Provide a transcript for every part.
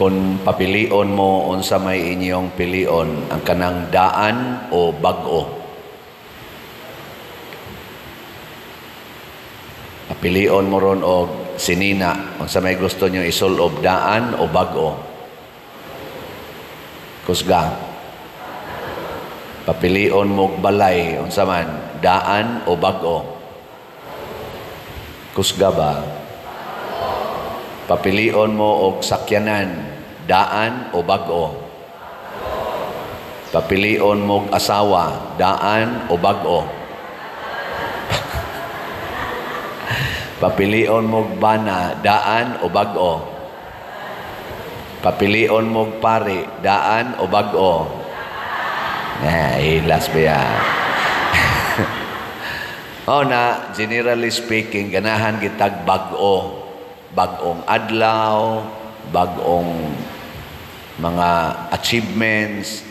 Kung papilion mo, unsa may inyong pilion, ang kanang daan o bag-o? Papilion mo ron og sinina, unsa may gusto nyo isulob, daan o bag-o? Kusga. Papilion mo og balay, unsa man, daan o bag-o? Kusga ba? Papilion mo og sakyanan, daan o bag-o? Papilion mo og asawa, daan o bag-o? Papilion mo og bana, daan o bag-o? Papilion mo og pari, daan o bag-o? Na, ilas ba yan? O na, generally speaking, ganahan gitag bag-o. Bag-ong adlaw, bag-ong mga achievements,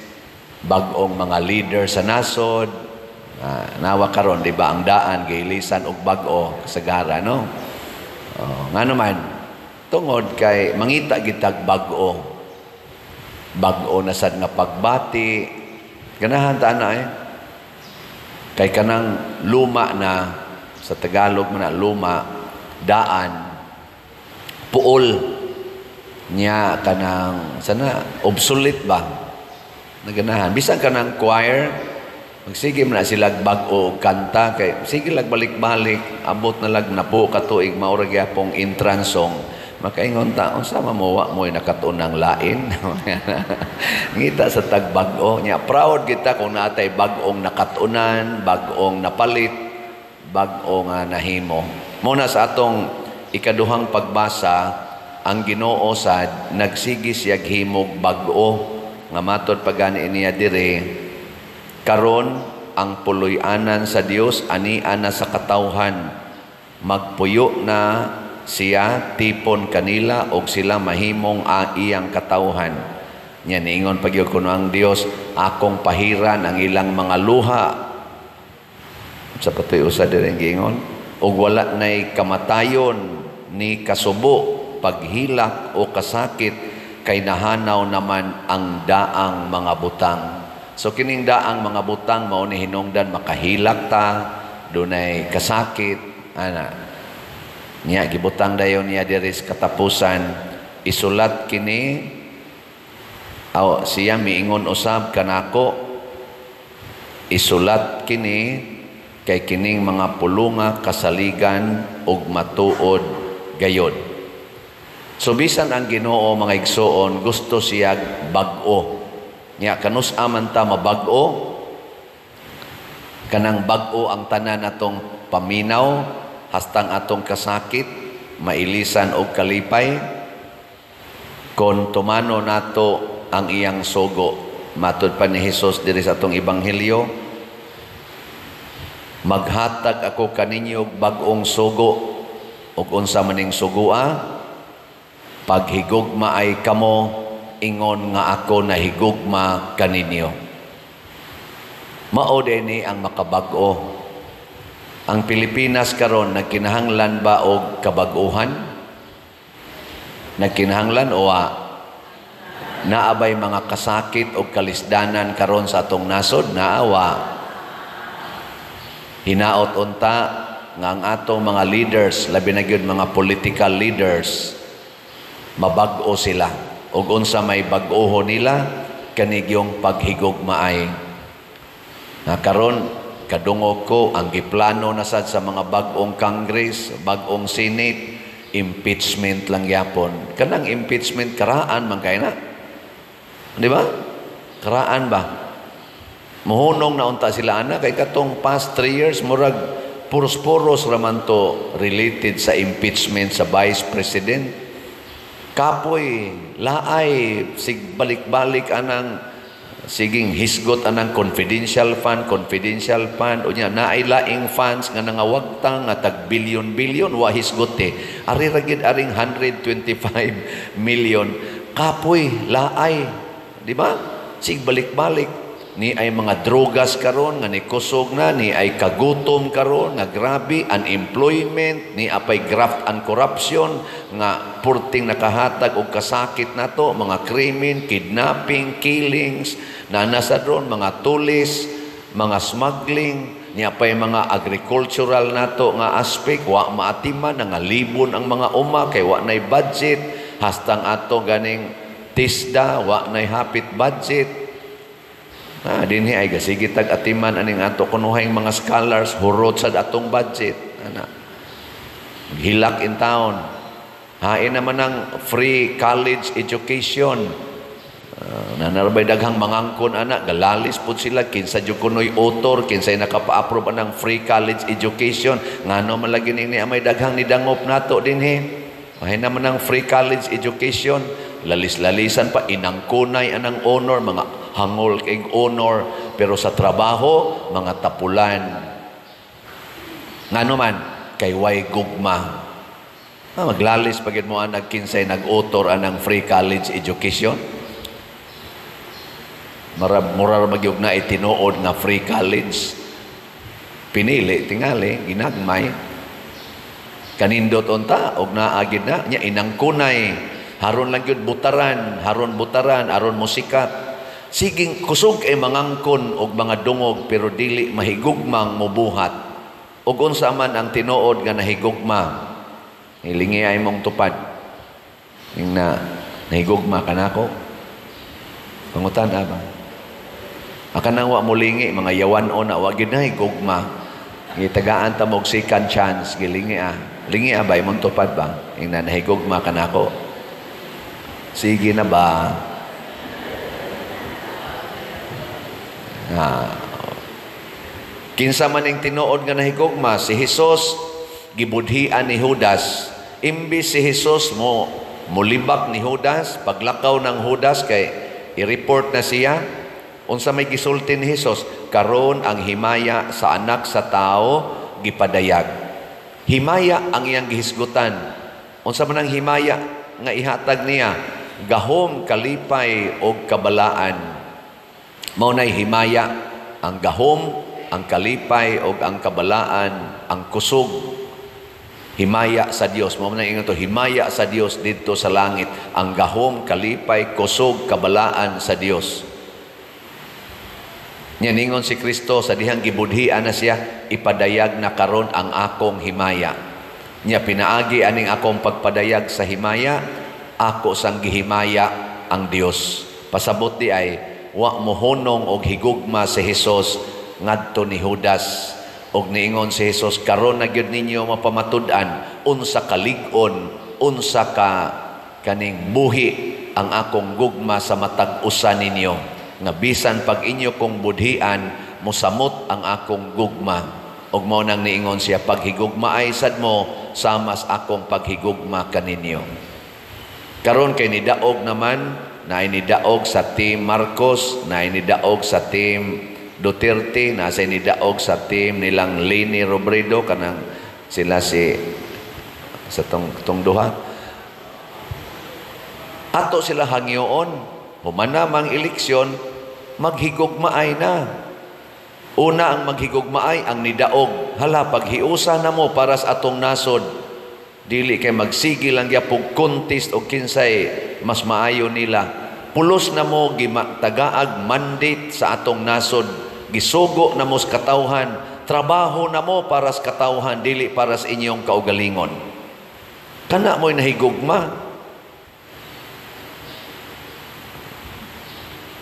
bag-ong mga leader sa nasod. Nawa karon, di ba, ang daan giilisan og bag-o kasagara, no? Oh, nga naman, tungod kay mangita gitag bag-o. Bag-o na sad nga pagbati. Ganahan ta na eh. Kay kanang luma na, sa Tagalog man na luma, daan, puol niya kanang sana obsolete ba naganahan. Bisan kanang choir, magsige man na sila bag-o og kanta kay sige lag balik-balik, abot na lag napo ka tuig mao ra gyapong entrance song. Makaingon ta, unsa man mo, wa mo'y nakatun-ang lain. Ngita sa tag bag-o niya, proud kita kung naatay bag-ong nakatunan, bag-ong napalit, bag-o nga nahimo. Muna sa atong ikaduhang pagbasa, ang Ginoo sad nagsige siyag himog bag-o nga matod pagani niya dire, karon ang puloy-anan sa Dios ania na sa katawhan, magpuyo na siya tipon kanila og sila mahimong iyang katawhan. Nya niingon pagyud kuno ang Dios, akong pahiran ang ilang mga luha. Sa patuy usa dire giingon, og wala nay kamatayon ni kasubo, paghilak o kasakit, kay nahanaw naman ang daang mga butang. So kining daang mga butang mao ni hinungdan makahilak ta, dunay kasakit ana. Niya gibutang dayon niya diri sa katapusan, isulat kini aw siya miingon usab kanako, isulat kini kay kining mga pulunga kasaligan ug matuod gayod. So bisan ang Ginoo, mga igsoon, gusto siya bag-o. Nya kanus-a man ta mabag-o? Kanang bag-o ang tanan atong paminaw, hastang atong kasakit, mailisan og kalipay. Kon tumano nato ang iyang sugo, matud pa ni Hesus diri sa atong ebanghelyo, maghatag ako kaninyo og bag-ong sugo. Ug unsa maning sugoa? Paghigugma ay kamo, ingon nga ako nahigugma kaninyo. Mao dinhi ang makabag-o. Ang Pilipinas karon nagkinahanglan ba og kabag-ohan? Nagkinahanglan o wa? Naabay mga kasakit o kalisdanan karon sa atong nasod? Naawa. Hinaot unta nga ang atong mga leaders, labi na gyud mga political leaders, mabag-o sila. Ug unsa may bag-oho nila, kanigyong paghigugmaay. Nga karon kadungog ko ang giplano na sad sa mga bag-ong Congress, bag-ong Senate, impeachment lang gyapon. Kanang impeachment karaan man kay na. Di ba? Karaan ba? Muhunong na unta sila ana kay katong past 3 years murag puros-puros raman to related sa impeachment sa Vice President. Kapoy, laay, sig balik-balik anang siging hisgot anang confidential fund, confidential fund, unya naay laing funds nga nangawagtang nga tag billion-billion wa hisgot eh. Ari ra gid aring 125 million. Kapoy, laay, di ba? Sig balik-balik. Ni ay mga drogas karon nga ni kusog na, ni ay kagutom karon nga grabe, unemployment, ni apay graft and corruption nga purting nakahatag og kasakit nato, mga krimen, kidnapping, killings, na nasa dron mga tulis, mga smuggling, ni apay mga agricultural nato nga aspect wa maatiman, nga libon ang mga uma kay wa nay budget, hastang ato ganing TISDA wa nay hapit budget. Ah, dinhi ay gasige tag atiman aning ato kunuhay mga scholars, hurot sa atong budget. Ana. Hilak in town. Hain naman ang free college education. Nanarbay daghang mangangkon ana, galalis pud sila kinsa jud kunoy author, kinsay nakapa-approve anang free college education. Ngano man lagi ni may daghang nidangop nato dinhi. Hain naman ang free college education, lalis-lalisan pa inangkunay anang honor, mga hangol kay honor, pero sa trabaho mga tapulan. Ngano man kay way gugma. Ah, maglalis pagid mo ang kinsay nag-author anang free college education. Murag magyug na itinuod nga free college. Pinili tingali ginagmay. Kanindot unta og naagid na nya inangkunay. Haron lang gyud butaran, haron butaran, aron musikat. Siging kusog ay mangangkon og mga dungog pero dili mahigugmang mubuhat. Og unsa man ang tinuod nga nahigugma, hilingi ay mong tupad. Ing na nahigugma kanako. Pangutan ba? Akanang wa molingi mga yawan-on na wa gyud nahigugma. Gitagaan ta mo og second chance, gilingi ah. Lingi ah ba imong tupad ba? Ing na nahigugma kanako. Sige na ba? Ah. Kinsa man ing tinuod nga nahigugma, si Hesus gibudhian ni Judas. Imbis si Hesus mo mulibak ni Judas, paglakaw ng Judas kay i-report na siya. Unsa may gisulti ni Hesus? Karon ang himaya sa anak sa tao gipadayag. Himaya ang iyang gihisgutan. Unsa man ang himaya nga ihatag niya? Gahom, kalipay og kabalaan. Mao nay himaya, ang gahom, ang kalipay og ang kabalaan, ang kusog. Himaya sa Dios. Mao man ingon to, himaya sa Dios didto sa langit, ang gahom, kalipay, kusog, kabalaan sa Dios. Nya ningon si Kristo sa dihang gibudhian na siya, ipadayag na karon ang akong himaya. Nya pinaagi aning akong pagpadayag sa himaya, ako sang gihimaya ang Dios. Pasabot di ay wa mohunong og higugma si Hesus ngadto ni Judas. Og niingon si Hesus, karon na gyud ninyo mapamatud-an unsa kalig-on, unsa ka kaning buhi ang akong gugma sa matag usa ninyo. Nga bisan pag inyo kong budhian, mosamot ang akong gugma. Og mao nang niingon siya, paghigugma ay sad mo samas akong paghigugma kaninyo. Karon kay nidaog naman, naay nidaog sa team Marcos, naay nidaog sa team Duterte, nasa nidaog sa team nilang Leni Robredo, kanang sila si sa tong duha. Ato sila hangyoon, humana mang eleksyon, maghigugmaay na. Una ang maghigugmaay ang nidaog. Hala, paghiusa na mo para sa atong nasod. Dili kay magsige lang gyapong contest og kinsay mas maayo nila. Pulos na mo tagaag mandate sa atong nasod. Gisugo na mo sa katawhan. Trabaho na mo para sa katawhan, dili para sa inyong kaugalingon. Kana mo'y nahigugma.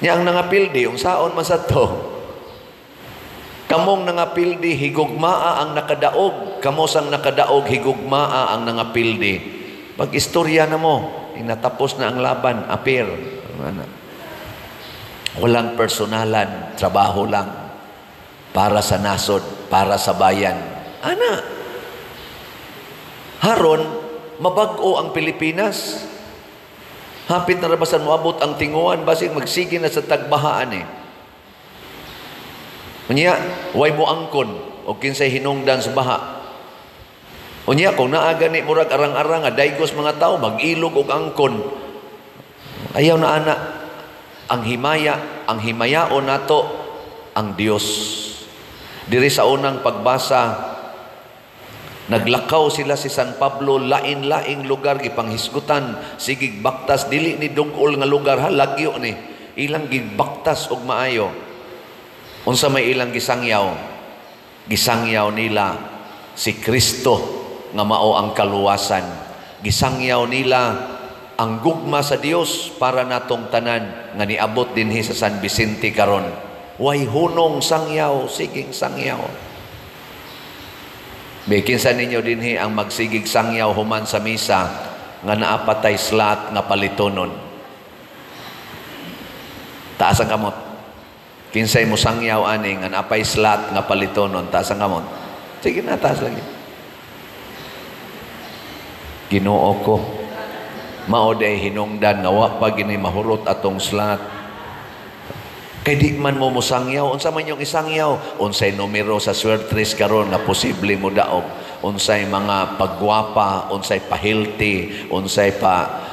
Nya ang nangapildi, unsaon man sa to? Kamong nangapildi, higugmaa ang nakadaog. Kamo sang nakadaog, higugmaa ang nangapildi. Pag-istorya na mo, inatapos na ang laban, apir. Walang personalan, trabaho lang. Para sa nasod, para sa bayan. Ana, haron, mabag-o ang Pilipinas. Hapit na rabasan moabot ang tinguan, basig magsige na sa tagbahaan eh. Unya, way mo angkon o kinsay hinungdan sa baha. Unya, kung naa gani murag arang-arang nga daygos mga tao, mag-ilog og angkon. Ayaw na ana. Ang himaya, ang himayaon nato ang Dios. Diri sa unang pagbasa, naglakaw sila si San Pablo lain-laing lugar, gipanghisgutan, sigig baktas, dili ni dungol nga lugar ha, lagyo ni. Ilang gigbaktas og maayo. Unsa may ilang gisangyaw? Gisangyaw nila si Kristo nga mao ang kaluwasan. Gisangyaw nila ang gugma sa Dios para natong tanan nga niabot dinhi sa San Vicente karon. Way hunong sangyaw, siging sangyaw. May kinsa ninyo dinhi ang magsigig sangyaw human sa misa nga naapatay slot nga palitonon? Taas ang kamot. Kinsay mo sangyaw ani nga naapay slot nga palitonon, taas ang kamot. Sige na, taas lagi. Ginoo ko. Mao day hinungdan nga wa pa gini mahurot atong slot. Kay di man mo mosangyaw, unsa man yung isangyaw, unsay numero sa swertres karon nga posible mo daog, unsay mga pagwapa, unsay pa-healthy, unsay pa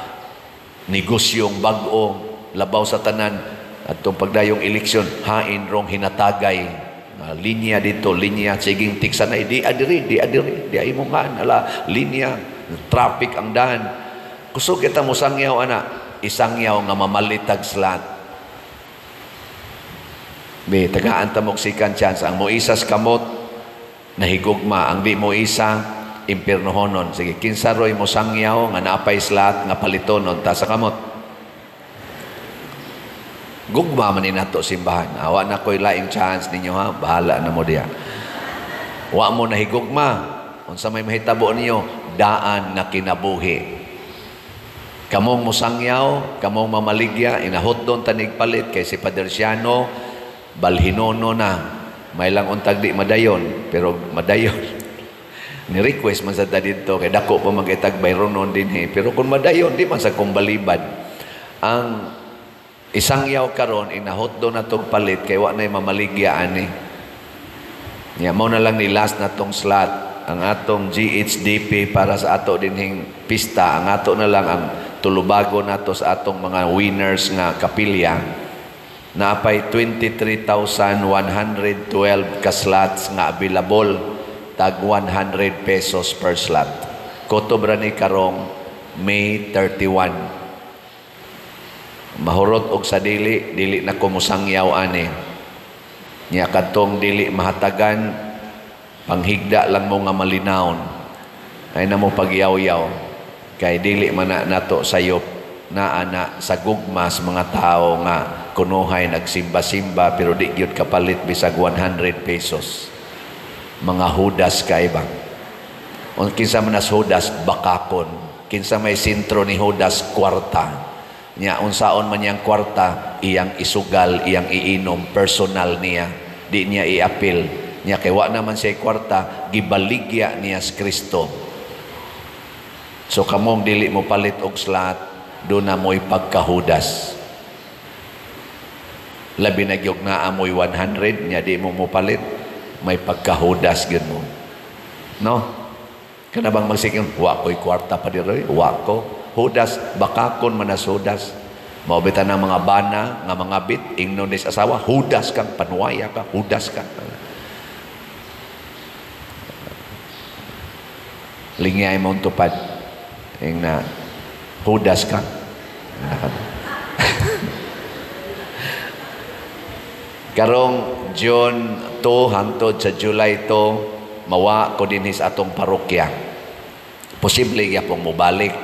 negosyong bag-o, labaw sa tanan atong pagdayong eleksyon, hain rong hinatagay. Linya dito, linya siging tiksanay, di adiri, di adiri, di ay mong hala, linya, traffic ang dahan. Kusog kita mo sangyaw ana, isangyaw nga mamalitag slot. Be, tagaan ta mog second chance. Ang moisas kamot, nahigugma. Ang di mo isa, impirnohonon. Sige, kinsa roy mo sangyaw nga naapay slot nga palitonon, ta sa kamot. Gugma man ni nato simbahan. Awa na ko'y laing chance ninyo ha, bahala na mo diya. Wa mo nahigugma. Unsa may mahitabo niyo, daan nga kinabuhi. Kamong musangyaw, kamong mamaligya, inahot doon tanig palit kay si Pader Siano, balhinono na. May lang untag di madayon, pero madayon. Ni-request man sa dito, kay dako pa mag-itag bayronon din eh. Pero kung madayon, di man sa kumbalibad. Ang isangyaw karon inahot doon na tong palit, kay wa na'y mamaligya ani. Ya, mao na lang ni last na tong slot. Ang atong GHDP para sa ato dinhing pista, ang ato na lang ang tulubago nato sa atong mga winners nga kapilya, naapay 23,112 ka slots nga available, tag 100 pesos per slot. Kotobra ni karong May 31. Mahurot og sa dili, dili na ko mosangyaw ani. Nya kadtong dili mahatagan, panghigda lang mo nga malinawon. Ay na mo pagyaw-yaw. Kay dili man na nato sayop naa na sa gugma sa mga tao nga kunuhay nagsimba-simba pero di gyud kapalit bisag 100 pesos. Mga Judas kay ba? Un kinsa man nas Judas, bakakon. Kinsa may sentro ni Judas, kwarta. Nya unsaon man niyang kwarta, iyang isugal, iyang iinom, personal niya. Di niya iapil. Nya kay wa naman siya kwarta, gibaligya niya si Kristo. So kamong dili mo palit og slot, do na mo'y pagkahudas. Labi na gyud naa mo'y 100, nya di mo mopalit, may pagkahudas gyud mo. No? Kana bang magsiking, wa ko'y kwarta pa diroy, wa ko. Hudas, bakakon man as Hudas. Maubita ng mga bana, nga mga bit, ingnon ni sa asawa, Hudas kang, panuwaya ka, Hudas ka. Lingyay mong tupad. Ing na, Hudas ka. Karong June 2 hangtod sa July 2, mawa ko dinhi sa atong parokya. Posible gyapong mobalik.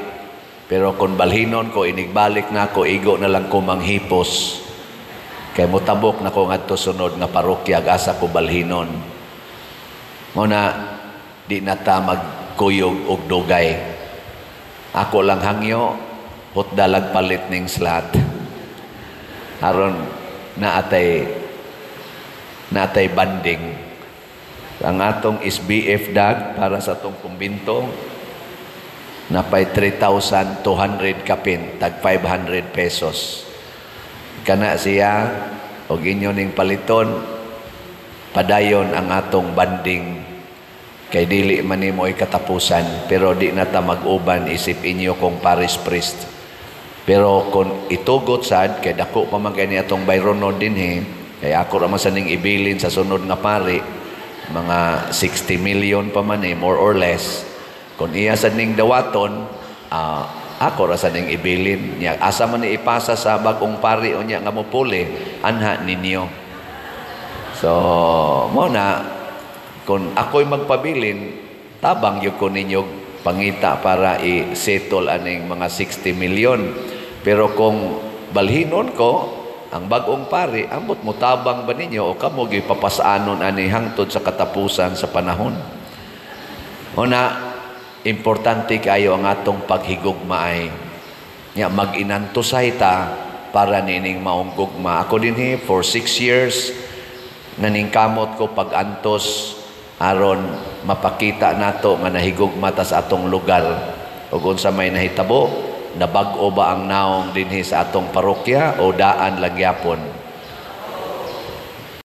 Pero kung balhinon ko, inigbalik na ako, igo na lang ko manghipos. Kay motabok na ko ngadto sunod nga parokya, asa ko balhinon. Muna, di na ta magkuyog og dugay. Ako lang hangyo, hutdalag palit ning slot. Aron naatay banding. Ang atong SBF dag para sa atong kumbinto, napay 3,200 kapin, tag 500 pesos. Kana siya, og inyo ning paliton, padayon ang atong banding. Kay dili man nimo katapusan, pero di na ta mag-uban isip inyo kong parish priest. Pero kung itugot sad, kay dako pa man kay ni atong bayronon dinhi, Kaya ako ra man sa ning ibilin sa sunod nga pari, mga 60 million pa man eh, more or less. Kung iya sa ning dawaton, ako ra sa ning ibilin. Nya, asa man ni ipasa sa bagong pari unya nga mopuli, anha ninyo. So, mo na, kung ako'y magpabilin, tabang gyud ko ninyo pangita para i-settle aning mga 60 million. Pero kung balhinon ko, ang bagong pari, ambot mo tabang ba ninyo o kamo gyud papasaanon ani hangtod sa katapusan sa panahon? O na, importante kayo ang atong paghigugma ay nya mag-inantusay ta para nining maong gugma. Ako dinhi for 6 years naningkamot ko pag-antos aron mapakita nato nga nahigugma ta sa atong lugar. Ug unsa may nahitabo, nabag-o ba ang naong dinhi sa atong parokya o daan lang gyapon?